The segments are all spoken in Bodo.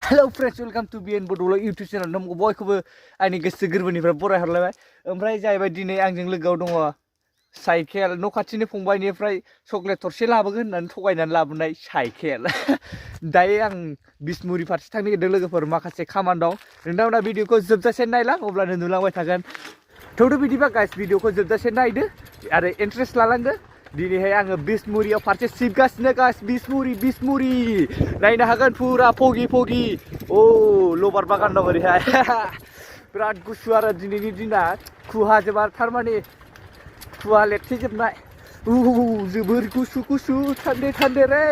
Hello friends, welcome to Bodoland YouTube channel. Namo bयखौबो आंनि गोसो गोरबोनिफ्राय बराय हरलायबाय। ओमफ्राय जाहैबाय दिनै आंजों लोगोआव दङ साइकेल न' खाथिनि फंबायनिफ्राय चकलेट थरसे लाबोगोन होननानै थगायनानै लाबोनाय साइकेल। दायो आं बिस्मुरि फारसे थांनो नागिरदों लोगोफोर माखासे खामानि दं। नोंथांमोना भिडिअखौ जोबजासे नायलां अब्लानो नुलांबाय थागोन। थौदो बिदिबा गाइस भिडिअखौ जोबजासे नायदो आरो इन्ट्रेस्ट लालांदो। दिनैहाय आङो बिस्मुरियाव फारसे सिबगासिनो गाइस बिस्मुरि नायनो हागोन फुरा फगि ओ लबार बागान दं ओरैहाय बिराद गुसु आरो दिनैनि दिना खुहा जोबार थारमाने खुहा लेथेजोबनाय जोबोर गुसु थान्डे रे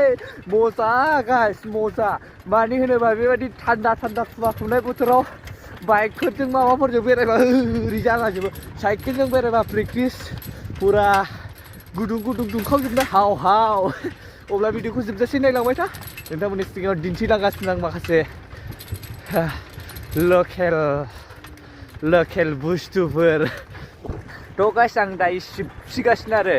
मजा गाइस मजा मानि होनोबा बेबायदि थान्डा खुवा खुनाय बोथोराव बाइकफोरजों माबाफोरजों बेरायबा ओरै जालाजोबो साइकेलजों बेरायबा प्रेक्टिस पुरा गुदुं दुंखावजोबनाय हाव अब्ला भिडिअखौ जोबजासे नायलांबाय था नोंथांमोननि सिगाङाव दिन्थिलांगासिनो आं माखासे लकेल बुस्थुफोर थ' गाइस आं दायो सिबसिगासिनो आरो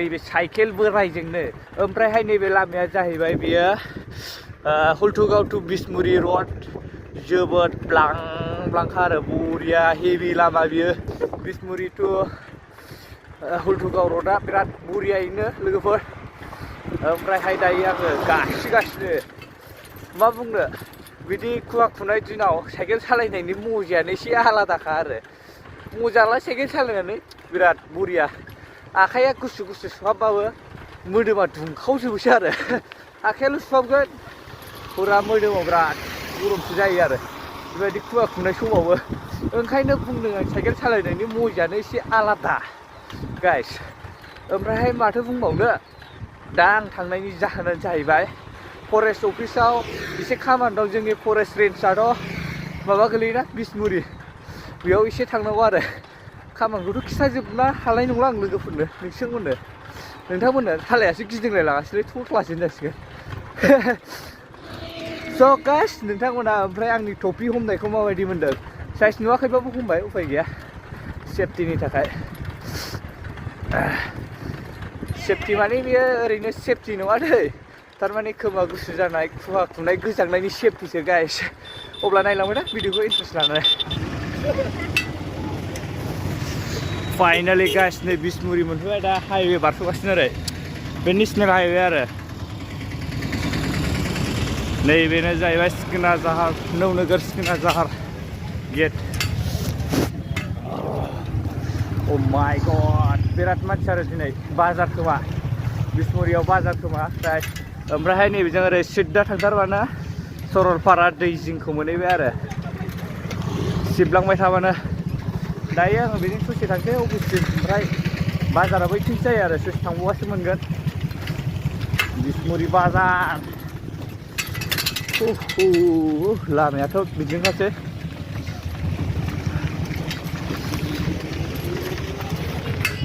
बे साइकेल बोरायजोंनो ओमफ्रायहाय नैबे लामाया जाहैबाय बेयो हुलथुगाव टु बिस्मुरि रड जोबोद ब्लांखा आरो बरिया हेभि लामा बियो बिस्मुरि टु हुलथुगाव रडआ बिराद बरियायैनो लोगोफोर ओमफ्रायहाय दायो आङो गासिनो मा बुंनो बिदि खुवा खुनाय दिनाव साइकेल सालायनायनि मजायानो एसे आलादाखा आरो मजाला साइकेल सालायनानै बिराद बरिया आखाइया गुसु सुहाबबाबो मोदोमा दुंखावजोबोसो आरो आखाइयाल' सुहाबगोन फुरा मोदोमाव बिराद गरमसो जायो आरो बेबायदि खुवा खुनाय समावबो ओंखायनो बुंदों आं साइकेल सालायनायनि मजायानो एसे आलादा गाइस ओमफ्रायहाय माथो बुंबावनो दा आं थांनायनि जाहोनानो जाहैबाय फरेस्ट अफिसाव एसे खामानि दं जोंनि फरेस्ट रेन्जआथ' माबा गोलैयोना बिस्मुरि बेयाव एसे थांनांगौ आरो खामानिखौथ' खिथाजोबनो हानाय नंला आं लोगोफोरनो नोंथांमोननो थालायासो गिदिंलाय लागासिनो थख्लासो जासिगोन स' गाइस नोंथांमोना ओमफ्राय आंनि टपि हमनायखौ माबायदि मोन्दों साइज नुवाखैबाबो हमबाय उफाय गैया सेफटिनि थाखाय सेफटि माने बेयो ओरैनो सेफटि नङा दै थारमाने खोमा गुसु जानाय खुवा खुनाय गोजांनायनि सेफटिसो गाइस अब्ला नायलांबाय ना भिडिअखौ इन्ट्रेस्ट लानानै फाइनालि गाइस नै बिस्मुरि मोनफैबाय दा हाइवे बारस'गासिनो आरो बे नेसनेल हाइवे आरो नैबेनो जाहैबाय सिखोना जाहार नौनोगोर सिखोना जाहार गेट Oh my god बिराद मानसि आरो दिनै बाजार खोमा बिस्मुरियाव बाजार खोमा गाइस ओमफ्रायहाय नैबेजों ओरै सिद्दा थांथारबानो सरलपारा दै जिंखौ मोनहैबाय आरो सिबलांबाय थाबानो दायो आङो बेजों ससे थांसै अफिससिम ओमफ्राय बाजारा बैथिंसो जायो आरो ससे थांबावबासो मोनगोन बिस्मुरि बाजार लामायाथ' बिदिनोखासै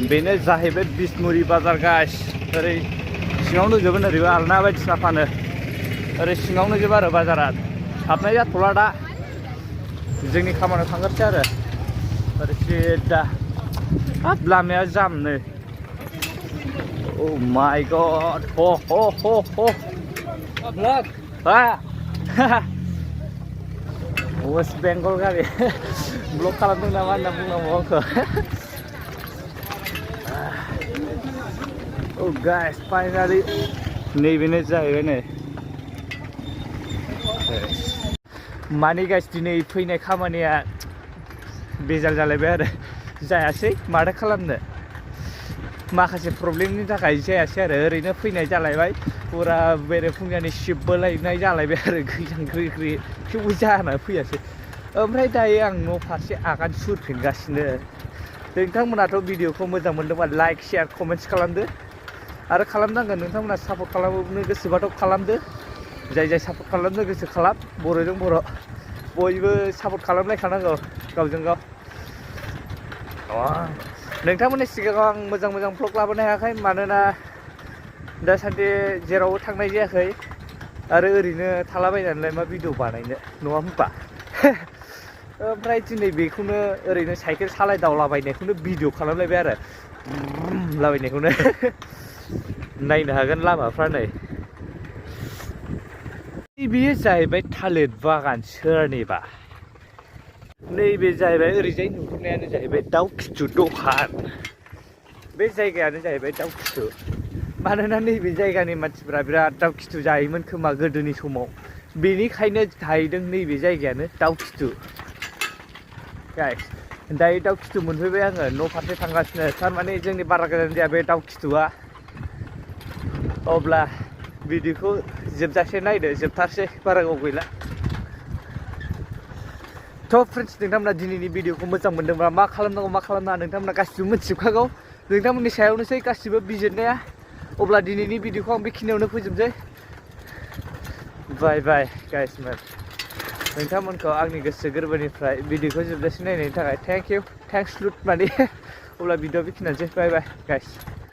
बेनो जाहैबाय बिस्मुरि बाजार गाइस ओरै सिङावनो जोबो ओरैबो आलना बायदिसिना फानो ओरै सिङावनो जोबो आरो बाजारा हाबनाय जाथ'ला दा जोंनि खामानियाव थांगोनसै आरो ओरै सिदा हाब लामाया जामनो Oh my god look West Bengal गारि ब्लक खालामदों नामा होनना बुंनांगौ आंखौ Oh guys, finally नैबेनो जाहैबाय नै माने गाइस दिनै फैनाय खामानिया बेजाल जालायबाय आरो जायासै माथो खालामनो माखासे प्रब्लेमनि थाखाय जायासै आरो ओरैनो फैनाय जालायबाय पुरा बेरेफुंजानि सिबबोलायनाय जालायबाय आरो गोजांग्रि थेवबो जाना फैयासै ओमफ्राय दायो आं न' फारसे आगान सुरफिनगासिनो नोंथांमोनाथ' भिडिअखौ मोजां मोनदोंबा लाइक शेयार कमेन्ट्स खालामदो आरो खालामनांगोन नोंथांमोना सापर्ट खालामनो गोसोबाथ' खालामदो जाय सापर्ट खालामनो गोसो खालाम बर'जों बर' बयबो सापर्ट खालामलायखानांगौ गावजों गाव नोंथांमोननि सिगाङाव आं मोजां भ्लग लाबोनो हायाखै मानोना दासान्दि जेरावबो थांनाय जायाखै आरो ओरैनो थालाबायनानैलाय मा भिडिअ बानायनो नङा होमबा ओमफ्राय दिनै बेखौनो ओरैनो साइकेल सालायदावलाबायनायखौनो भिडिअ खालामलायबाय आरो लाबायनायखौनो नायनो हागोन लामाफ्रा नै बेयो जाहैबाय थालिर बागान सोरनिबा नैबे जाहैबाय ओरैजाय नुहुरनायानो जाहैबाय दाउ खिथु दखान बे जायगायानो जाहैबाय दाउ खिथु मानोना नैबे जायगानि मानसिफ्रा बिराद दाउ खिथु जायोमोन खोमा गोदोनि समाव बेनिखायनो थाहैदों नैबे जायगायानो दाउ खिथु गाइस दायो दाउ खिथु मोनफैबाय आङो न' फारसे थांगासिनो थारमाने जोंनि बारा गोजान जाया बे दाउ खिथुआ अब्ला भिडिअखौ जोबजासे नायदो जोबथारसै बारा गोबाव गैला थ' फ्रेन्ड्स नोंथांमोना दिनैनि भिडिअखौ मोजां मोनदोंब्ला मा खालामनांगौ मा खालामनाङा नोंथांमोना गासिबो मिथिजोबखागौ नोंथांमोननि सायावनोसै गासिबो बिजिरनाया अब्ला दिनैनि भिडिअखौ आं बेखिनियावनो फोजोबसै बाय बाय गाइसमोन नोंथांमोनखौ आंनि गोसो गोरबोनिफ्राय भिडिअखौ जोबजासे नायनायनि थाखाय थेंक इउ थेंक्स लुट माने अब्ला भिडिअ बेखिनियानोसै बाय बाय गाइस